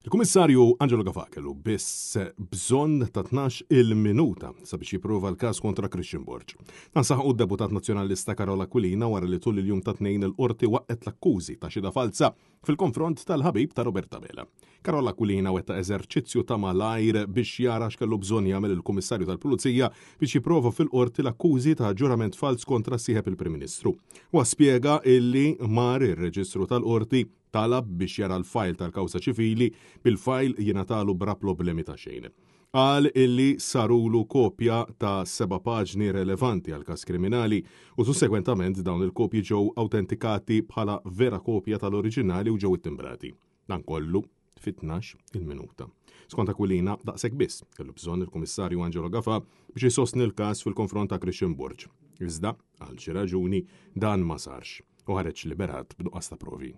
Il-Kummissarju Angelo Gafà kellu biss bżonn ta' 12 il-minuta sabiex jipprova l-każ kontra Christian Borg. Dan saħqu d-deputat nazzjonalista Karol Aquilina wara li tul il-jum ta' tnejn il-qorti waqqet l-akkużi ta' xhieda falza fil-konfront tal-ħabib ta' Robert Abela. Karol Aquilina wetta eżerċizzju ta' malajr biex jara x'kellu bżonn jagħmel il-Kummissarju tal-Pulizija biex jipprova fil-qorti l-akkużi ta' ġurament falz kontra sieħeb il-Prim Ministru. Huwa spjega illi mar ir-reġistru tal-qorti Talab biex jara l-fajl tal-kawża ċivili, bil-fajl jingħatalu bra problemi ta' xejn. Qal illi sarulu kopja ta' seba' paġni relevanti għall-każ kriminali u sussegwentament dawn il-kopji ġew awtentikati bħala vera kopja tal-oriġinali u ġew ittimbrati. Dan kollu fi 12 il-minuta. Skont Aquilina, daqshekk biss kellu bżonn il-Kummissarju Angelo Gafà biex isostni l-każ fil-konfront ta' Christian Borg. Iżda, għal xi raġuni, dan ma sarx u ħareġ liberat b'nuqqas ta' provi.